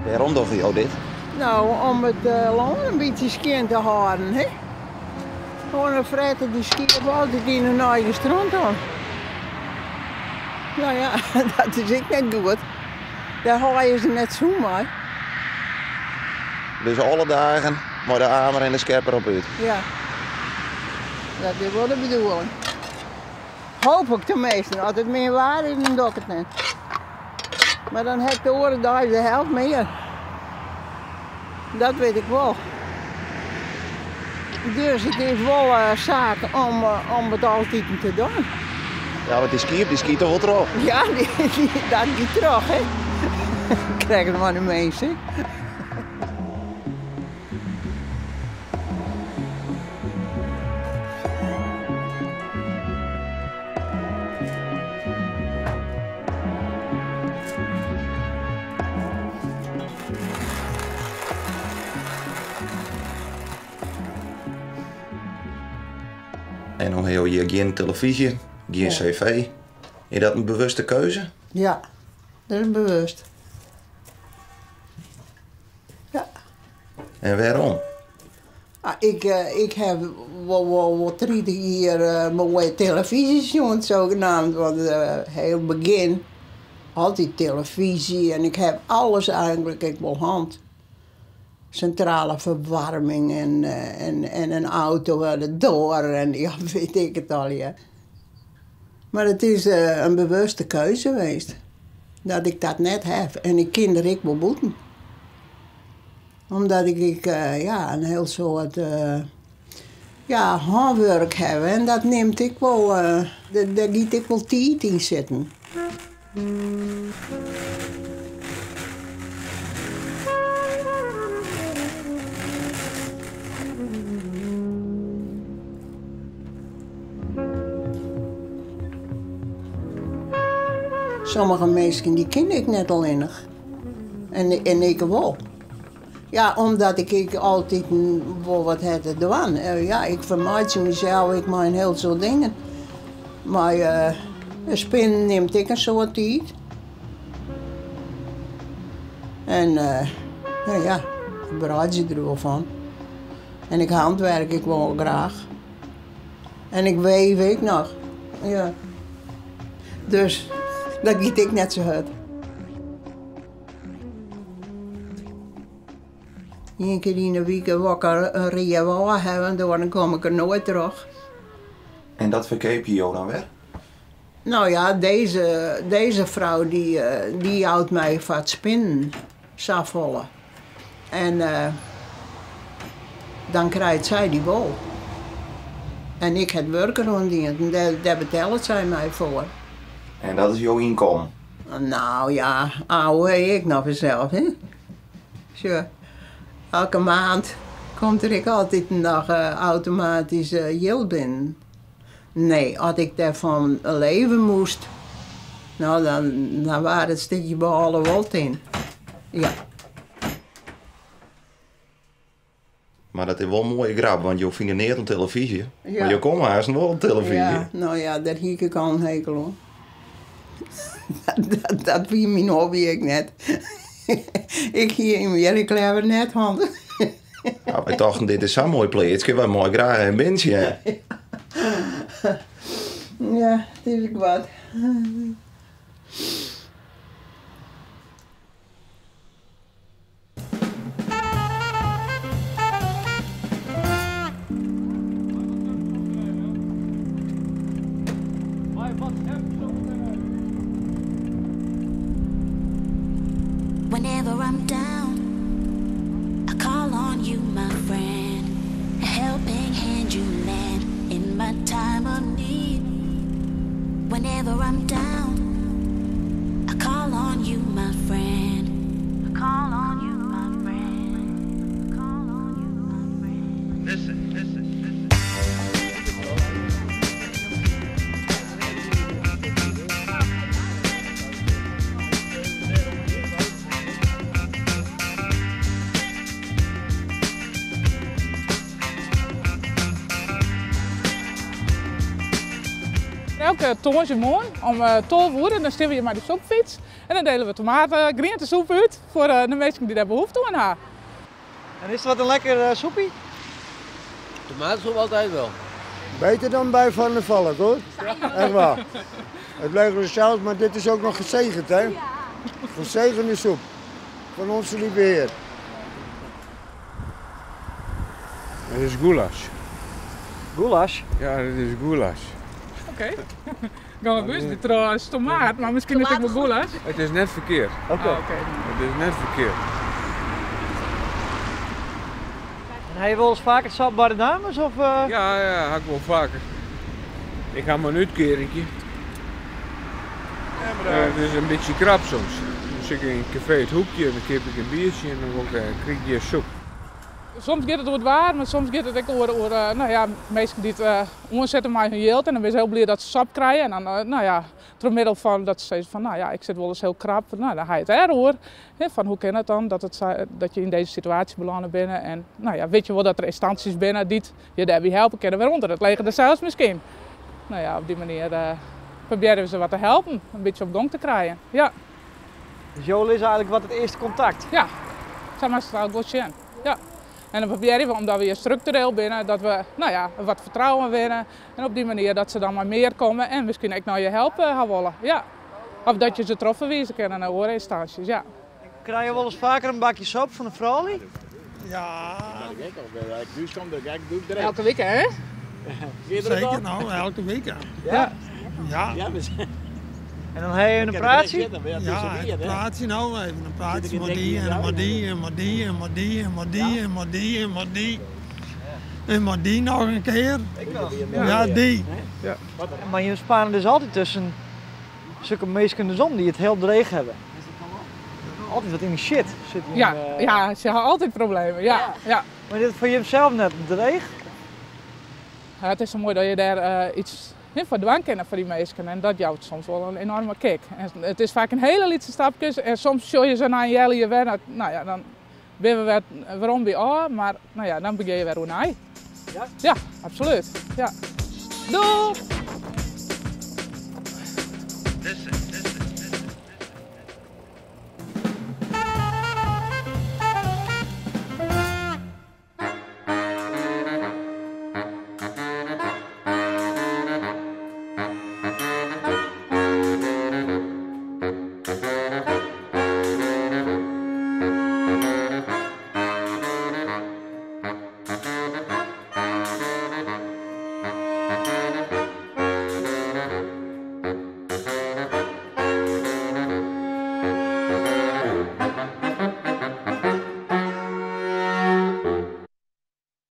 Wêrom dogge jo dit? No, om it lân in bytsje skjin te hâlden, hè. Oan 'e frette dy skiep altyd yn hun eigen stront oan. No ja, dat is ek net goed. Dêr hâlde se net sûn mei. Dus alle dagen mei de amer en de skep derop út? Ja, dat is wol de bedoeling. Hoop ik teminsten. As it min waar is, dan doch ik it net. Mar dan ha ik de oare deis de helft mear. Dat wit ik wol. Dus it is wol saak om it altiten te dwaan. Ja, want dy skiep dy skyt toch wol troch? Ja, dat giet troch, hè. Krekt mei de minsken. En dan ha jo hjir gjin telefyzje, gjin cv. Is dat in bewuste keuze? Ja, dat is bewust. Ja. En wêrom? Ah, ik, ik ha wol, wol, wol 30 jier moaie telefyzje sjoen, zogenaamd. Want hiel begjin altyd telefyzje en ik ha alles eigenlik ek wol hân. Sintrale ferwaarming en, en in auto oan de doar en ja, wit ik it allegear. Mar it is in bewuste keuze west dat ik dat net ha. En ik kin der ek wol bûten. Omdat ik ek ja, in hiel soad ja, hânwurk ha en dat nimt ek wol, dêr giet ek wol tiid yn sitten. Sommige minsken dy kinne ek net allinnich. En ik wol. Ja, omdat ik ek altiten wol wat ha te dwaan. Ja, ik fermeitsje mysels ek mei in hiel soad dingen. Mei spinnen nimt ek in soad tiid. En no ja, ik breidzje der wol fan. En ik hantwerk ek wol graach. En ik weef ek noch. Ja. Dus dat giet ek net sa hurd. Ien kear yn 'e wike wol ik in reade wei hawwe, dan kom ik der noait troch. En dat ferkeapje jo dan wer? No ja, dizze, dizze frou dy, dy jout my foar it spinnen safolle. En dan krijt sy dy wol. En ik ha it wurk deroan dien en dêr betellet sy my foar. En dat is jo ynkommen? No ja, AOW ek noch fansels, hè. Sjoch, elke maand komt der ek altyd noch automatysk jild binnen. Nee, as ik dêrfan leve moast, no dan, dan waard it stikje bôle wol tin. Ja. Mar dat is wol in moaie grap, want jo fine neat oan telefyzje. Ja. Mar jo komme haast wol op telefyzje. Ja, no ja, dêr hie ik al in hekel oan. Dat, dat wie myn hobby ek net. Ik hie him hjir ek leaver net hân. Ja, wy tochten, dit is sa'n moai pleatske, wy meie graach even binnen sjen. Ja, it is ek wat. Whenever I'm down, I call on you, my friend. A helping hand you lend in my time of need. Whenever I'm down, I call on you, my friend. I call on you, my friend. I call on you, my friend. Listen, listen, listen. Elke tongersdeitemoarn om 12 oere dan steane we hjir mei de soepfyts en dan dele we tomaten, grientesoep út foar de minsken dy't dêr behoefte oan ha. En is it wat in lekker soepie? Tomatensoep altijd wel. Beter dan bij Van der Valk hoor. Echt waar. Het blijft zelfs, maar dit is ook nog gezegend hè. Gezegende soep. Van onze lieve Heer. Het is goulash. Goulash? Ja, het is goulash. Oké. Gaan we bus trouwens tomaat, maar misschien is het ook wel goulash. Het is net verkeerd. Oké. Ah, oké. Het is net verkeerd. En heb je wel eens vaker sap bij de dames? Of? Ja, ja, had ik wel vaker. Ik ga maar een uitkeringje. Het is een beetje krap soms. Dan zit ik in een café het hoekje en dan kip ik een biertje en dan krijg ik je soep. Soms gaat het over het waar, maar soms gaat het ook over nou ja, mensen die het omzetten met hun geld. En dan ben je heel blij dat ze sap krijgen. En dan nou ja, door middel van dat ze zeggen van, nou ja, ik zit wel eens heel krap. Nou, dan ga je het er hoor. Hè, van hoe kan het dan dat je in deze situatie beland bent. En nou ja, weet je wel dat er instanties binnen die je daarbij helpen kunnen, waaronder het leger des Heils misschien. Nou ja, op die manier proberen we ze wat te helpen, een beetje op gang te krijgen. Ja. Dus Joel is eigenlijk wat het eerste contact? Ja, zeg maar, het goed zijn. Ja. En dan proberen we, omdat we hier structureel binnen, dat we, nou ja, wat vertrouwen winnen. En op die manier dat ze dan maar meer komen en misschien ook naar je helpen gaan willen. Ja. Of dat je ze troffen wijzen kan naar andere instanties. Ja. Krijg je wel eens vaker een bakje sop van de vrouw? Ja. Elke week, hè? Zeker, nou, elke week. Ja. Ja? Ja. En dan heb je een praatje? Ja, een praatje nou, even een praatje met die en met die en met die en met die en met die en met die en met die. En met die nog een keer. Ja, die. Ja. Maar je spaart dus altijd tussen zulke mensen dus om die het heel dreig hebben. Altijd wat in de shit zit. In, ja, ja, ze hebben altijd problemen, ja, ja. Maar dit voor jezelf net dreig? Ja, het is zo mooi dat je daar iets voor dwang kennen voor die mensen en dat jouwt soms wel een enorme kick. En het is vaak een hele lietse stapjes en soms zul je ze na een jelle je weer, nou ja, dan ben we weer waarom bij A, maar nou ja, dan begin je weer hoe. Ja? Ja, absoluut. Ja. Doei!